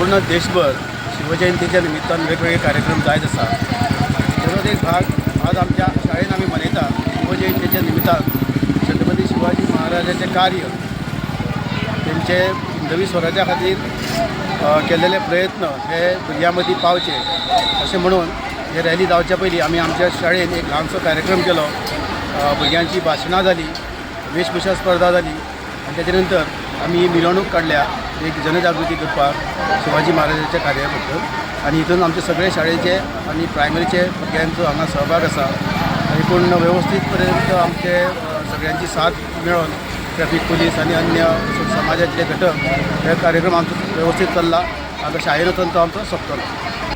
संपूर्ण देशभर शिवजयंतीच्या निमित्तान वेगवेगळे कार्यक्रम जायत आसा. तेजोच एक भाग आज आमच्या शाळेन आमी मनयता. शिवजयंतीच्या निमित्तान छत्रपती शिवाजी महाराजाचें कार्य, तेंचे हिंदवी स्वराज्या खातीर केल्लेले प्रयत्न हे भुरग्यां मदीं पावचे अशें म्हणून हे रॅली जावच्या पयलीं आमी आमच्या शाळेन एक ल्हानसो कार्यक्रम केलो. भुरग्यांची भाशणां जाली, वेशभूषा स्पर्धा जाली आनी तेच्या नंतर आमी ही मिरवणूक काडल्या एक जनजागृती करपाक शिवाजी महाराजाच्या कार्या बद्दल. आनी हितून आमचे सगळे शाळेचे आनी प्रायमरीचे भुरग्यांचो हांगा सहभाग आसा. एकूण वेवस्थीत पर्यंत आमचे सगळ्यांची साथ मेळोन ट्रॅफिक पुलीस आनी अन्य समाजातले घटक, हे कार्यक्रम आमचो वेवस्थीत चल्ला. आतां शाळेन वचून तो आमचो सोंपतलो.